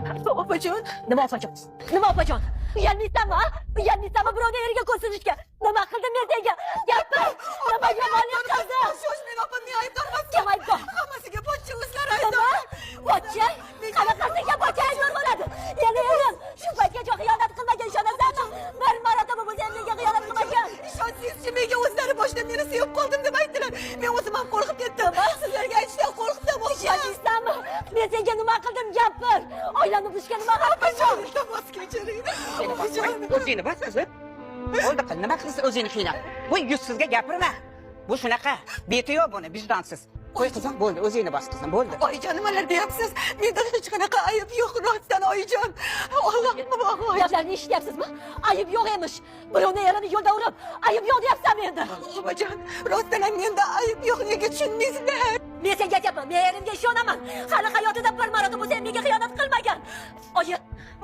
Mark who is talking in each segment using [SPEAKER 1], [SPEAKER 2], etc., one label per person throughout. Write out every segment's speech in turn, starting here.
[SPEAKER 1] Opajon.
[SPEAKER 2] Nima opajon? Nima opajon? Uyalmaysanmi, a? Uyalmaysanmi birovni eriga ko'z suzishga? Nima qildim men senga? Gapir! Nima yomonlik qildim?
[SPEAKER 1] Shoshmang opa, men aybdor emasman.
[SPEAKER 2] Kim aybdor?
[SPEAKER 1] Hammasiga pochcha o'zlari
[SPEAKER 2] Nima?
[SPEAKER 1] aybdor.
[SPEAKER 2] Pochcha? Qanaqasiga pochcha aybdor bo'ladi? Meni erim shu paytgacha xiyonat qilmagan, ishonasanmi? Bir marotaba bo'lsa ham menga xiyonat qilmagan.
[SPEAKER 1] Ishonsangizchi, menga o'zlari boshida meni sevib qoldim deb aytdilar. Men o'zim ham qo'rqib ketdim. Sizlarga aytishdan qo'rqdim. Opa.
[SPEAKER 2] Ishonmaysanmi? Men senga nima qildim? Gapir! Oilamni buzishga nima haqqing bor?
[SPEAKER 1] Opajon, iltimos kechiring. Opajon.
[SPEAKER 3] O'zingni bos o'zi. Bo'ldi qil, nima qilsa o'zingni qiyna. Bu yuzsizga gapirma. Bu shunaqa, beti yo'q buni, vijdonsiz. Qo'y qizim, bo'ldi, o'zingni bos qizim, bo'ldi.
[SPEAKER 1] Oyijon, nimalar deyapsiz? Menda hech qanaqa ayb yo'q, rostdan oyijon. Allohni bog'i oyijon.
[SPEAKER 2] Gaplarni eshityapsizmi? Ayib yo'q emish. Birovni erini yo'lda urib, ayib yo'q deyapsanmi endi?
[SPEAKER 1] Opajon, rostdan ham menda ayb yo'q, nega tushunmaysizlar?
[SPEAKER 2] Men senga aytyapman, men erimga ishonaman. Hali hayotida bir marotaba bo'lsa ham menga xiyonat qilmagan. Oyi,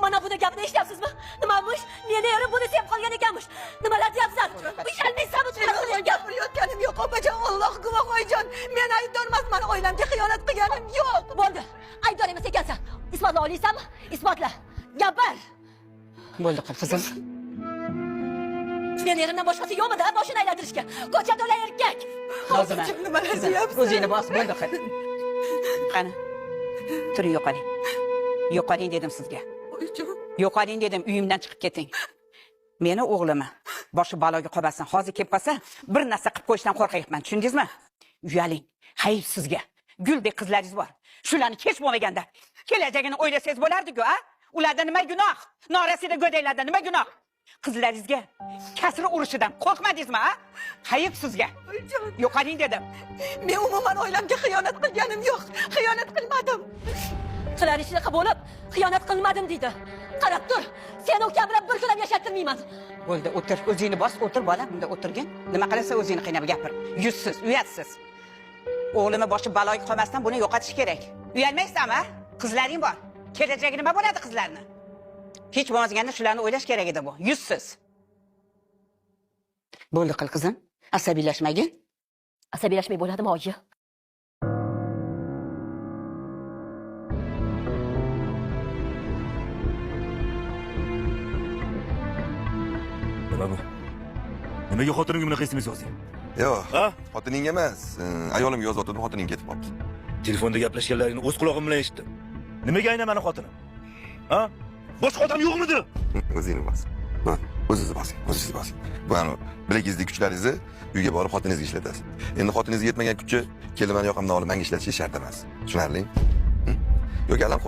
[SPEAKER 2] mana buni gapini eshityapsizmi? Nimamish? Meni erim buni sevib qolgan ekanmish. Nimalar deyapsan? Uyalmaysanmi tuhmat
[SPEAKER 1] Yolg'on
[SPEAKER 2] qilishga?
[SPEAKER 1] gapirayotganim yo'q, opajon, Alloh guvoh oyijon. Men aybdor emasman, oilamga xiyonat qilganim yo'q.
[SPEAKER 2] Bo'ldi. Aybdor emas ekansan. Isbotla olaysanmi? Isbotla. Gapir.
[SPEAKER 3] Bo'ldi qil qizim.
[SPEAKER 2] Meni erimdan boshqasi yo'qmidi, ha, boshini aylantirishga? Ko'cha to'la erkak.
[SPEAKER 3] Nozima,
[SPEAKER 1] Opajon, nimalar
[SPEAKER 3] qizim,
[SPEAKER 1] deyapsiz?
[SPEAKER 3] o'zingni bos, bo'ldi qil. Qani. Turing yo'qoling. Yo'qoling dedim sizga.
[SPEAKER 1] Oyijon.
[SPEAKER 3] Yo'qoling dedim, uyimdan chiqib keting. Meni o'g'limi boshi baloga qolmasin. Hozir kelib qolsa, bir narsa qilib qo'yishdan qo'rqyapman. Tushundingizmi? Uyaling. Hayf sizga. Guldek qizlaringiz bor. Shularni kech bo'lmaganda kelajagini o'ylasangiz bo'lardi-ku, a? Ularda nima gunoh? Norasida go'daklarda nima gunoh? Qizlaringizga kasri urishidan qo'rqmadingizmi, a? Hayf sizga.
[SPEAKER 1] Oyijon.
[SPEAKER 3] Yo'qoling dedim.
[SPEAKER 1] Men umuman oilamga xiyonat qilganim yo'q. Xiyonat qilmadim.
[SPEAKER 2] Qilar ishini qilib bo'lib, xiyonat qilmadim deydi. Qarab tur, seni ukam bilan bir kun ham yashattirmayman.
[SPEAKER 3] Bo'ldi, o'tir. O'zingni bos, o'tir bolam, bunda o'tirgin. Nima qilasan o'zingni qiynab gapir. Yuzsiz, uyatsiz. O'g'limi boshi baloga qolmasdan buni yo'qotish kerak. Uyalmaysanmi, a? Qizlaring bor. Kelajagi nima bo'ladi qizlarni? Hech bo'lmaganda shularni o'ylash kerak edi bu. Yuzsiz. Bo'ldi qil qizim. Asabiylashmagin.
[SPEAKER 2] Asabiylashmay bo'ladimi, oyi?
[SPEAKER 4] Nima bu? Nimaga xotinimga bunaqa SMS yozding?
[SPEAKER 5] Yo'q,
[SPEAKER 4] Ha?
[SPEAKER 5] xotiningga emas, ayolimga yozayotgandim, xotining ketib qolibdi.
[SPEAKER 4] Telefonda gaplashganlaringni o'z qulog'im bilan eshitdim. Nimaga aynan mani xotinim? Ha? Boshqa odam yo'qmidi?
[SPEAKER 5] O'zingni bos. Bo'ldi, o'zingizni bosing, o'zingizni bosing. Bu ani bilagingizdagi kuchlaringizni uyga borib xotiningizga ishlatasiz. Endi xotiningizga yetmagan kuchi kelin mani yoqamdan olib menga ishlatishi shart emas. Tushunarlimi? Yoki alam